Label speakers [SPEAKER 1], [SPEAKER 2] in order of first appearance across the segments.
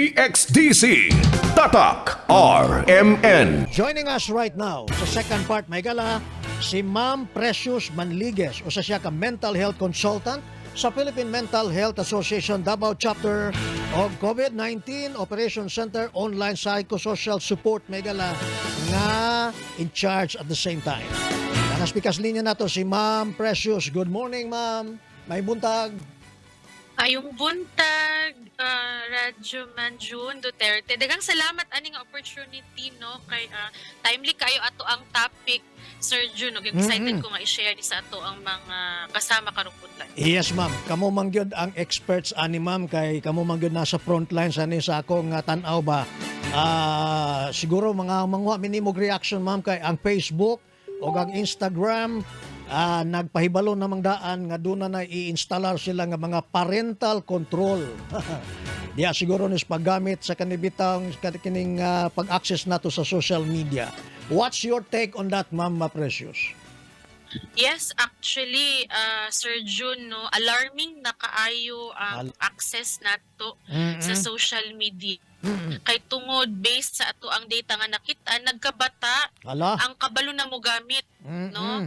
[SPEAKER 1] DXDC. Tatak RMN.
[SPEAKER 2] Joining us right now sa second part, mga higala, si Ma'am Precious Manliguez, usa siya ka mental health consultant sa Philippine Mental Health Association Davao Chapter og COVID-19 Operation Center Online Psychosocial Support, mga higala, nga in charge at the same time. Naa sa pikas linya nato si Ma'am Precious. Good morning, ma'am. Maayong buntag.
[SPEAKER 3] Maayong buntag, Radyo Man June Duterte. Daghang salamat ani nga opportunity, no, kay timely kayo ato ang topic, Sir June, ug excited ko nga i-share ni sa ato ang mga kasama karong buntag.
[SPEAKER 2] Yes, ma'am. Kamo man gyud ang experts ani, ma'am, kay kamo man gyud nasa frontline sa ni sa akong tan-aw ba. Siguro mga manguha minimog reaction, ma'am, kay ang Facebook o ang Instagram nagpahibalo namang daan nga doon na i-instalar sila nga mga parental control. Diya siguro nis paggamit sa kanibitang kining pag-access nato sa social media. What's your take on that, Ma'am Precious?
[SPEAKER 3] Yes, actually, Sir June, no, alarming na kaayo ang access nato sa social media. Kay tungod based sa ato ang data nga nakita, nagkabata
[SPEAKER 2] Ala.
[SPEAKER 3] ang kabalo na mo gamit, no?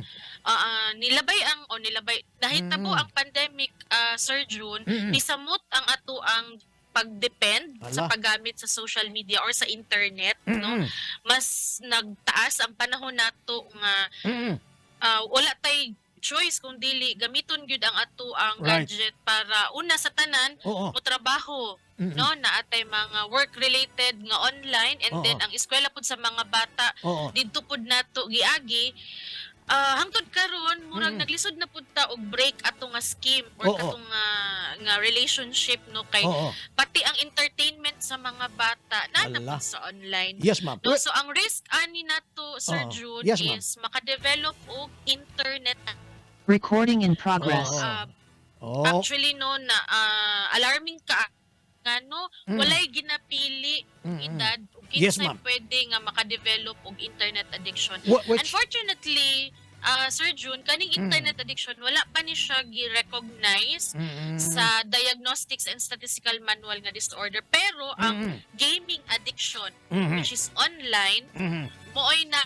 [SPEAKER 3] Nilabay ang o nilabay nahitabo ang pandemic, Sir June, nisamot ang ato ang pag-depend sa
[SPEAKER 2] Ala.
[SPEAKER 3] Paggamit sa social media or sa internet, no? Mas nagtaas ang panahon nato nga wala tay choice kung dili gamiton gyud ang ato ang gadget para una sa tanan mo trabaho, no, naa tay mga work related nga online and then ang eskwela pud sa mga bata didto pud nato giagi. Hangtod karon murag naglisod na pud ta og break ato nga scheme or katong nga relationship, no, kay pati ang entertainment sa mga bata na
[SPEAKER 2] Ala.
[SPEAKER 3] Pud sa online.
[SPEAKER 2] Yes, ma'am.
[SPEAKER 3] No, so ang risk ani nato, Sir June,
[SPEAKER 2] Yes, ma'am.
[SPEAKER 3] is makadevelop og internet
[SPEAKER 4] Recording in progress.
[SPEAKER 3] Actually, no, na alarming ka nga, no, walay ginapili edad ug kinsay
[SPEAKER 2] Ma'am.
[SPEAKER 3] pwede nga makadevelop og internet addiction.
[SPEAKER 2] Which,
[SPEAKER 3] Unfortunately, Sir June, kaning internet addiction wala pa ni siya gi-recognize sa Diagnostics and Statistical Manual nga disorder, pero ang gaming addiction, which is online, mooy na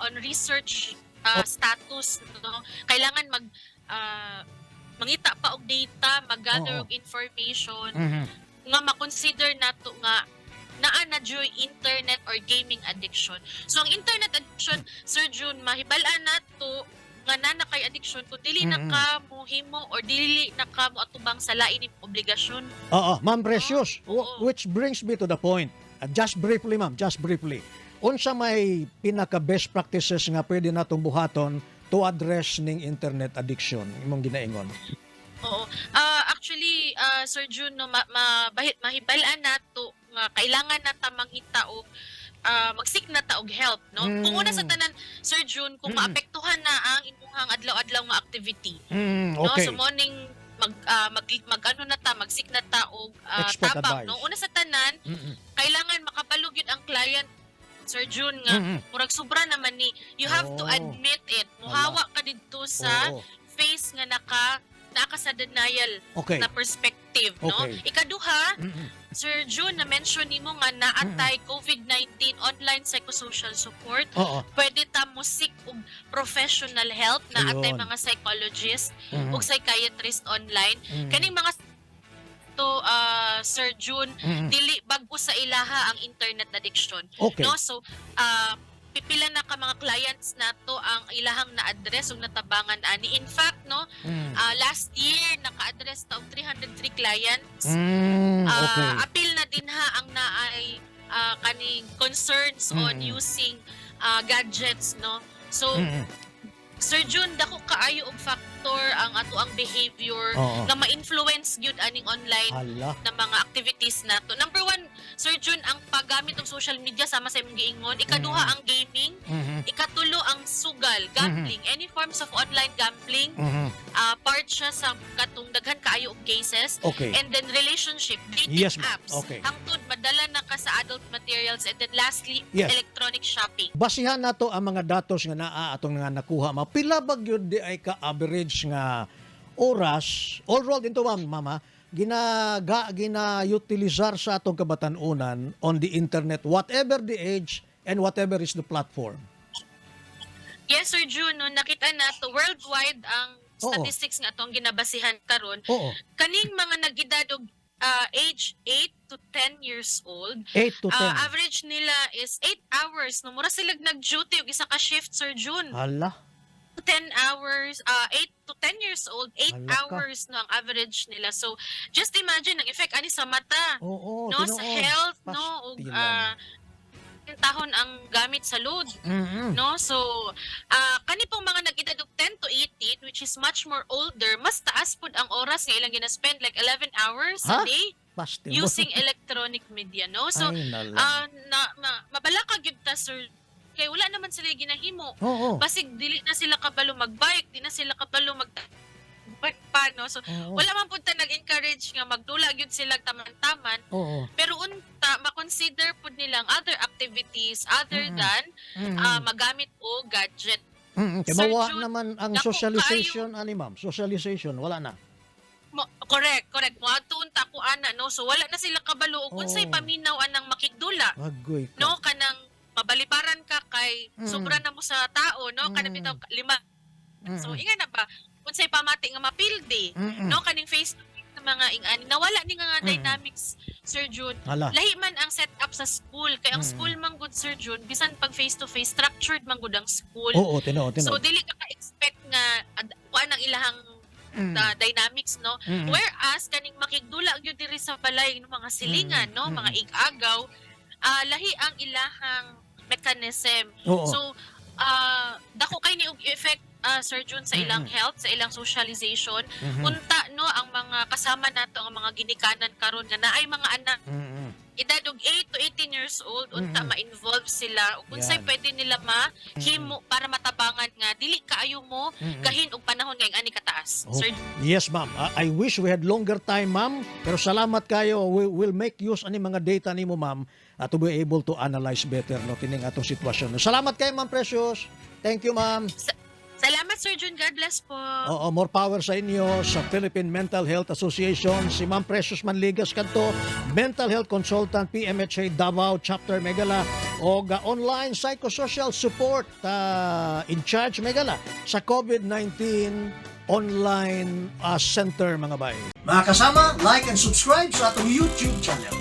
[SPEAKER 3] on research status, no, kailangan mag mangita pa og data, mag-gather og information nga makonsider nato nga naa na joy internet or gaming addiction. So ang internet addiction, Sir June, mahibal-an nato nga naa na kay addiction kung dili na ka mohimo or dili na ka moatubang sa lain nimong obligasyon.
[SPEAKER 2] Oo, Ma'am Precious, which brings me to the point. Just briefly, ma'am, just briefly. Unsa may pinaka best practices nga pwede natong buhaton to address ning internet addiction imong ginaingon?
[SPEAKER 3] Oo. Actually, Sir June, no, mahibal-an nato nga kailangan na ta mangita og mag-seek na ta og help, no? Kung una sa tanan, Sir June, kung maapektuhan na ang imuhang adlaw-adlaw nga activity, no? So morning mag ano na ta, mag-seek na ta og
[SPEAKER 2] Expert
[SPEAKER 3] tabang,
[SPEAKER 2] advice.
[SPEAKER 3] no? Una sa tanan, kailangan makabalo gyud ang client, Sir June, nga murag sobra naman ni, you have to admit it. Muhawa ka didto sa face nga naa ka sa denial na perspective, no? Ikaduha, Sir June, na mention nimo nga naa tay COVID-19 online psychosocial support. Pwede ta mo seek og professional help na atay mga psychologist ug psychiatrist online. Kaning mga to, Sir June, dili bag-o sa ilaha ang internet addiction. No, so pipila na ka mga clients nato ang ilahang na-address ug natabangan ani. In fact, no, last year naka-address ta og 303 clients. Apil na din ha ang naay kaning concerns on using gadgets, no. So Sir June, dako kaayo og factor ang ato ang behavior nga ma-influence gyud aning online
[SPEAKER 2] Hala.
[SPEAKER 3] Na mga activities nato. Number one, Sir June, ang paggamit og social media sama sa imong giingon. Ikaduha, ang gaming. Ikatulo, ang sugal, gambling, any forms of online gambling. Part siya sa katong daghan kaayo og cases. And then relationship, dating
[SPEAKER 2] Yes, ma'am.
[SPEAKER 3] apps. Hangtod madala na ka sa adult materials and then lastly, electronic shopping.
[SPEAKER 2] Basihan nato ang mga datos nga naa atong nga nakuha. Mapila ba gyud di ay ka average nga oras all rolled into one, mama? Ginaga gina-utilizar sa atong kabatan-unan on the internet, whatever the age and whatever is the platform?
[SPEAKER 3] Yes, Sir June, no, nakita na to worldwide ang statistics nga atong ginabasihan karon. Kaning mga nag-edad og age 8 to 10 years old,
[SPEAKER 2] 8 to 10.
[SPEAKER 3] Average nila is 8 hours. No, mura sila nag-duty og isa ka shift, Sir June.
[SPEAKER 2] Hala.
[SPEAKER 3] 10 hours, 8 to 10 years old, 8
[SPEAKER 2] Hala ka.
[SPEAKER 3] hours, no, ang average nila. So, just imagine ang effect ani sa mata, no, sa
[SPEAKER 2] Tinuod.
[SPEAKER 3] health, no, ug
[SPEAKER 2] Pastilan.
[SPEAKER 3] Tahon ang gamit sa load, no? So, kani pong mga nag-edad og 10 to 18, which is much more older, mas taas pud ang oras nga ilang gina-spend, like 11 hours
[SPEAKER 2] Ha?
[SPEAKER 3] a day
[SPEAKER 2] Pastil.
[SPEAKER 3] using electronic media, no? So,
[SPEAKER 2] Ay, nala.
[SPEAKER 3] Na mabalaka gyud ta, sir, kay wala naman sila ginahimo. Basig dili na sila kabalo magbike, di na sila kabalo mag bike pa, no? So, wala man pud ta nag-encourage nga magdula gyud sila taman-taman, pero unta ma-consider pud nilang other activities other than magamit og gadget.
[SPEAKER 2] Kay
[SPEAKER 3] Sir
[SPEAKER 2] mawa
[SPEAKER 3] Jude,
[SPEAKER 2] naman ang
[SPEAKER 3] dako
[SPEAKER 2] socialization ani, ma'am. Socialization wala na.
[SPEAKER 3] Mo, correct, correct. Moadto unta ko ana, no. So wala na sila kabalo og unsay paminaw anang makigdula.
[SPEAKER 2] Agoy ka.
[SPEAKER 3] No, kanang mabalibaran ka kay sobra na mo sa tao, no, kanang bitaw lima. So inga na ba unsay pamati nga mapildi, no, kaning face to face na mga ingani nawala ni nga dynamics, Sir June.
[SPEAKER 2] Hala.
[SPEAKER 3] Lahi man ang setup sa school kay ang school man gud, Sir June, bisan pag face to face, structured man gud ang school.
[SPEAKER 2] Oo, tinuod,
[SPEAKER 3] So
[SPEAKER 2] tinuod.
[SPEAKER 3] dili ka ka-expect nga kuan ang ilahang dynamics, no? Whereas kaning makigdula gyud diri sa balay ng mga silingan, no, mga igagaw, lahi ang ilahang mechanism. So dako kay ni og effect, Sir June, sa ilang health, sa ilang socialization. Unta, no, ang mga kasama nato ang mga ginikanan karon nga naay mga anak edad og 8 to 18 years old, unta ma-involve sila ug unsay pwede nila mahimo para matabangan nga dili kaayo mo gahin og panahon nga ani kataas.
[SPEAKER 2] Oh.
[SPEAKER 3] Sir.
[SPEAKER 2] Yes, ma'am. I wish we had longer time, ma'am. Pero salamat kayo. We will make use ani mga data nimo, ma'am, to be able to analyze better, no, kining atong sitwasyon. Salamat kayo, Ma'am Precious. Thank you, ma'am.
[SPEAKER 3] Salamat, Sir June. God bless po.
[SPEAKER 2] Oo, more power sa inyo sa Philippine Mental Health Association. Si Ma'am Precious Manligas kadto, Mental Health Consultant, PMHA Davao Chapter Megala, o online psychosocial support in charge Megala sa COVID-19 online center, mga bay. Mga kasama, like and subscribe sa atong YouTube channel.